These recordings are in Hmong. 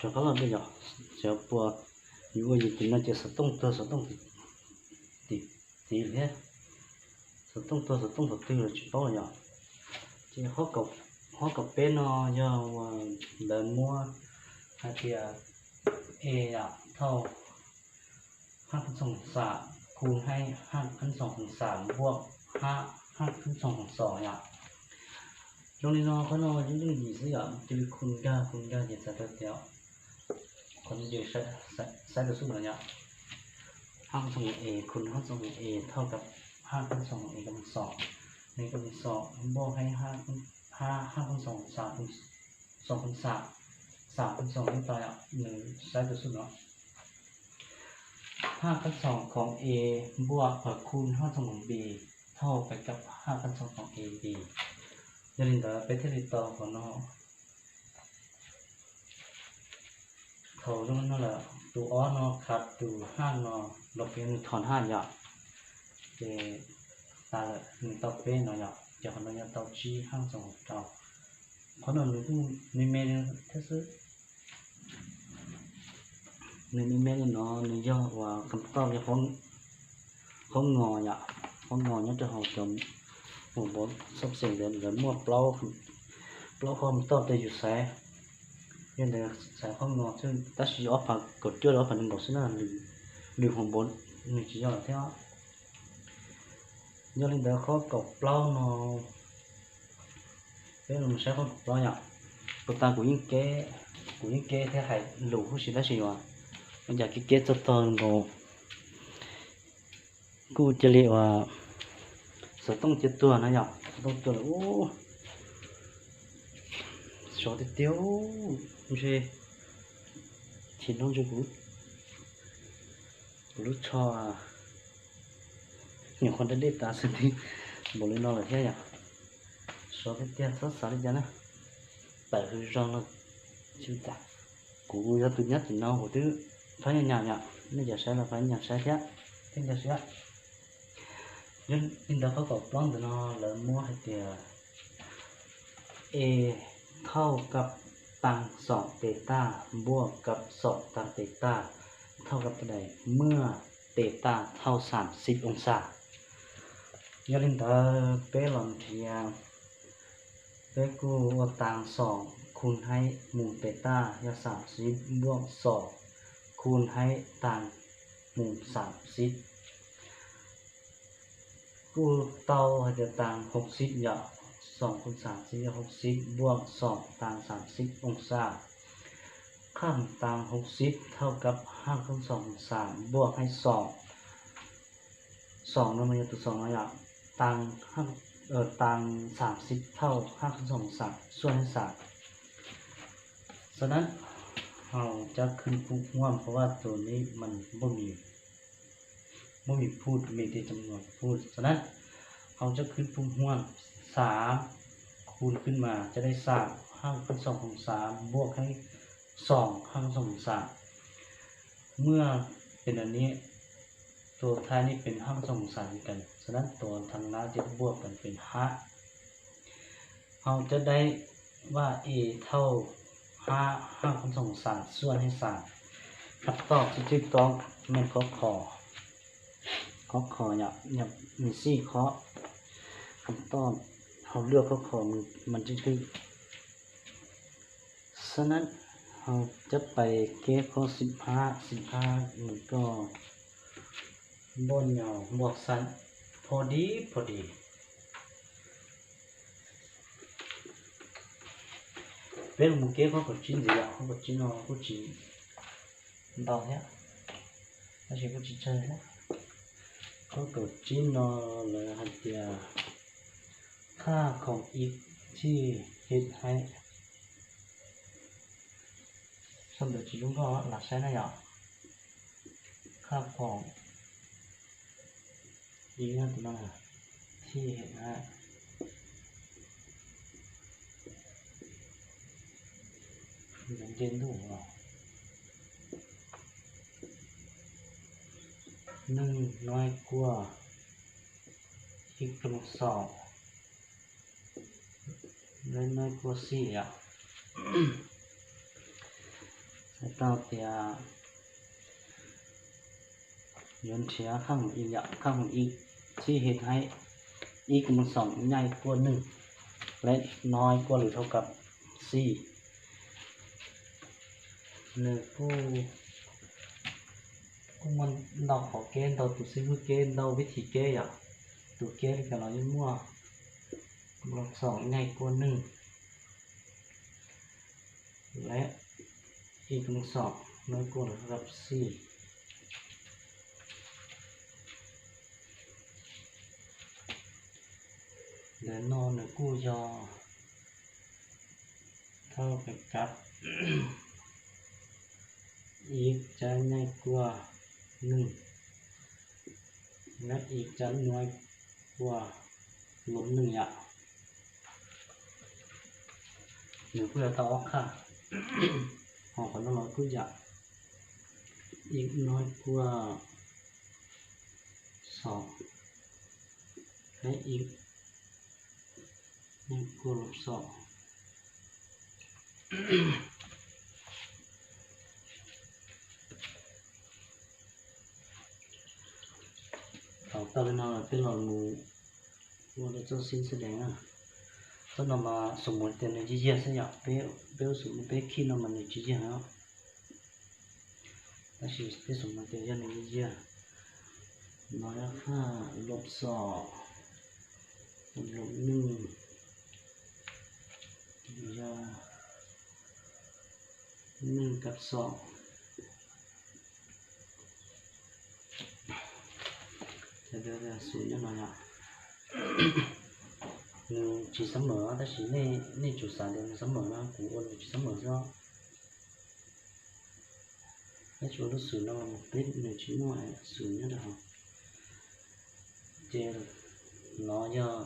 Qab los dej yom, tsis pua, yus ua yus tim no ces xov tooj tuag xov tooj tim txiv thiab, xov tooj tuag xov tooj thaum twg los tsis paub yom. Ces qhov kaum peb no yog uas lawv muab hais tias e yom, thauj hab khab xoom xam khu hab khab xoom xam npuaj hab khab xoom xam xom yom. Zoo li no qhov no yeej yooj yim xwb yom, cia li khu nkag khu nkag ces txhais tau tias qhov no ces saib rau xub no yom, hab khab xoom e khu hab khab xoom e thauj rau hab khab xoom e kab xoom xom, e kab xoom xom npuaj hab hab khab xoom xam, xoom xam, xam xoom ib tog yom, nws saib rau xub no. Hab khab xoom khoom e npuaj pawg khu hab xoom khoom bi thauj pawg kab hab khab xoom khoom e bi. Yog li ntawd peb thiaj li tau qhov no. Thaum zoo no lawm tus ob no khav tus haj no los pem nws thom haj yom, ces tas lawm nws tau peb no yom, ces qhov no yog tau tsib haj xoom rau. Qhov no nws kuj me me li thiab xwb. Nws me me li no nws yog uas kham toj yog qhov ngos yom, qhov ngos nyob rau hauv cov mus npov xab xeem ntawd lawv muaj plaub qhov kham toj rau yus xaiv. Yog ntawd xaiv qhov ngos xwb tab sis ob phav kaum cuaj los ob phav nees nkaum xwb na, lwm hauv npov nws tsis yog lawm thiab. Yog li ntawd qhov kaum plaub no, peb los saib qhov kaum plaub yom. Puas tas kuv yeej keb, kuv yeej keb thiab hais lus huv si tab sis uas ua cas keb keb txog tog nkaus kuj cia li uas xov tooj cia tuag no yom, xov tooj tuag lawm ub. Sov tiag tiag, ntshe chim no ntshe kuv lub tsho nyuam qhuav daj dej tas xwb npaum li no lawm thiab yom. Sov tiag tiag txhob xav li cas na, tawm hws zoo no tsis tas. Kuv yog tus nyob tim no kuv twb phab nyas nyas yom, nej cov saib los phab nyas saib thiab thiab nco siab. Yog li ntawd qhov kaum plaub ntawm no lawv muab hais tias e thauj kab taag xoom tes tag npuaj kab xoom taag tes tag thauj kab tag dais muaj tes tag thauj xam xib oo xas. Yog li ntawd peb los nrhiav, peb kuj ua taag xoom khu haib mus tes tag yog xam xib npuaj xoom khu haib taag mus xam xib. Kuj tau hais tias taag hauv xib yom, xoom khu xam xib yog hauv xib npuaj xoom taag xam xib oo xas. Qham taag hauv xib thauj kab haj khab xoom xam npuaj haib xoom. Xoom no mas yog tus xoom no yom, taag, taag xam xib thauj haj khab xoom xam xuaj haib xam. Sauนั้น เราจะขึ้นรูปร่าง เพราะว่าตัวนี้มันบ่มี ไม่มีพูด มีแต่จำนวนพูด ฉะนั้น เราจะขึ้นรูปร่าง สาม คูณขึ้นมา จะได้ สาม ห้าคูณ สอง คูณ สาม บวกให้ สอง ห้าคูณ สอง คูณ สาม เมื่อเป็นแบบนี้ ตัวท้ายนี่เป็น ห้าคูณ สอง คูณ สาม เหมือนกัน ฉะนั้น ตัวทางหน้าจะบวกกันเป็น ห้า เราจะได้ว่า a เท่า ห้า ห้าคูณ สอง คูณ สาม ส่วนให้ สาม คำตอบที่ถูกต้องแม่นข้อ ข ข้อ ข เนี่ย เนี่ย มีสี่ข้อ คำตอบ เราเลือกข้อ ข มัน มันจึงถูก ฉะนั้น เราจะไปแก้ข้อ สิบห้า สิบห้า มันก็ บ่เหนียว บวก สั้น พอดี พอดี Peb los mus keb qhov kaum tsib ntxiv yom, qhov kaum tsib no kuj tsis ntau thiab, tab sis kuj tsis tsawg thiab. Qhov kaum tsib no lawv hais tias ค่าของ x ที่ h ให้ sau ntawv tsis zoo nkauj los saib na yom. ค่าของ x นะ ตัวนั้น ที่ h ให้ Ntawm nce ntuj los นึ่งน้อยกว่า อีกกำลังสอง น้อยกว่าสี่อ่ะ Tau tias yuav nrhiav khab hum i yom, khab hum i txhib his hais ib cộng soom nyaij kuaj nwj, leb nói kuaj lwm dhau kab xij. Nws kuj, kuj muaj ntau qhov kev, ntau tus xib hwb kev, ntau vib thim kev yom. Tus kev li cas los yeej muaj cộng soom nyaij kuaj nwj, leb ib cộng soom nói kuaj lwm dhau kab xij. Ntawm no nws kuj yog thawj kab ib cộng nyaij kuaj nwj, leb ib cộng nói kuaj lwm nwj yom. Nws kuj yog tau ob khab, ho qhov no los kuj yog ib nói kuaj xoom, leb ib nói kuaj lwm xoom. Thaum tau li no peb los mus ua rau txoj xib xab dees na. Txoj no mas xum mus tias nws yig yag xwb yom, peb, peb ua xum mus peb khij no mas nws tsis yag os. Tab sis peb xum mus tias yog nws yig yag, no yog khab lwm xoom, lwm nwj, yog nwj kab xoom. Xum nyob no yom, nws tsis xab mawm tab sis nej, nej tsum xav tias nws xab mawm no, kuv ua nws tsis xab mawm xwb. Tab sis ua lub xum no peb nws tsis muaj xum nyob rau hauv. Ces no yog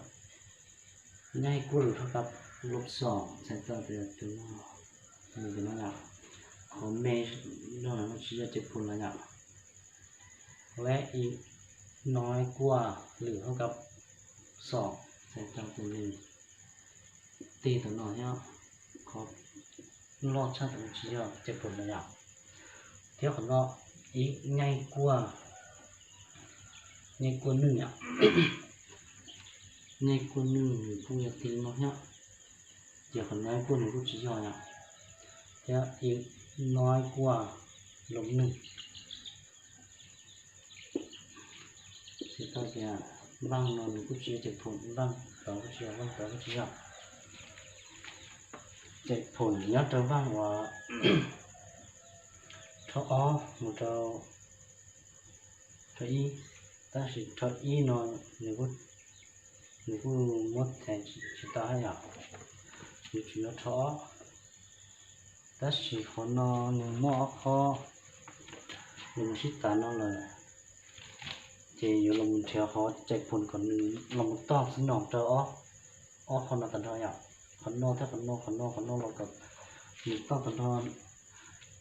nyaij kuaj lwm dhau kab lwm xoom, txhais tau tias tus no, nws no yom, qhov me no tsis yog cais phum los yom. Leb ib nói kuaj lwm dhau kab xoom, txhais tau tias nws tig tom no thiab, qhov loj tshaj tom no tsis yog cais phum los yom. Thiab qhov no ib nyaij kuaj, nyaij kuaj nwj yom, nyaij kuaj nwj nws kuj yog tig no thiab, ces qhov nói kuaj nws kuj tsis yog yom. Thiab ib nói kuaj lwm nwj, txhais tau tias vaaj no nws kuj tsis yog cais phum, vaaj tod kuj tsis yog, vaaj tod kuj tsis yog. Cais phum nyob rau vaaj uas rho ob mus rau, rho ib, tab sis rho ib no nws kuj, nws kuj muab thev tsis tau thiab yom, nws tsuas yog rho ob. Tab sis qhov no nws muaj ob qho, nws mus sib tag no lawm, ces yuav los nrhiav qhov cais phum kom nws los mus toj xwb no rau ob, ob qho no tag nrho yom. Qhov no thiab qhov no, qhov no, qhov no los kom nws toj tag nrho,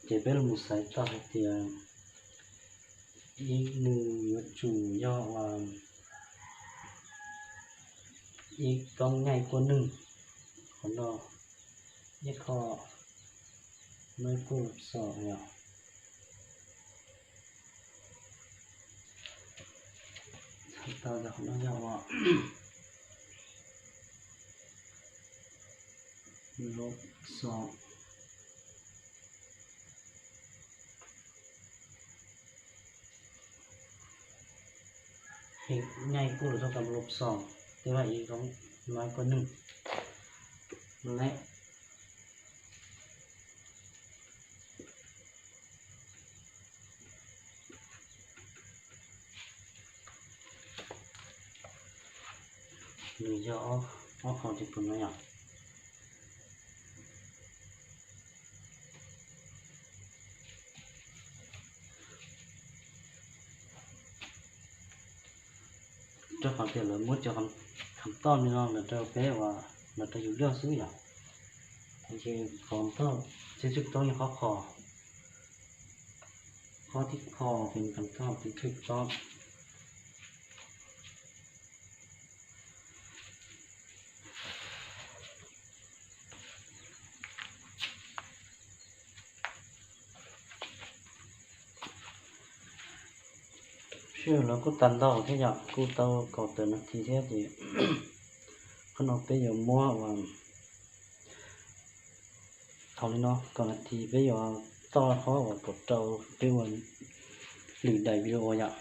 ces peb los mus xaiv tau hais tias ib nws yuav tsum yog ib cộng nyaij kuaj nwj, qhov no ib qho nói kuaj lwm xoom yom. Txhais tau tias qhov no yog ua lwm xoom, nyaij kuaj lwm dhau kab lwm xoom, tej vaj ib cộng nói kuaj nwj, leb nws yog ob qho cais phum no yom. Rau qhov tias lawv muab cov kham toj li no lawm rau peb uas lawv rau yus loj xwb yom. Ces kham toj txhij txhij toob yog qhov qhov, qhov thib qho ces kham toj txhij txhij toob. Los kuj tag ntau thiab yom, kuj tau kaum tawm nas this thiab ces qhov no peb yuav muab ua, thaum li no kaum nas this peb yuav txoj qhov uas pov rau peb ua lwm daim video yom.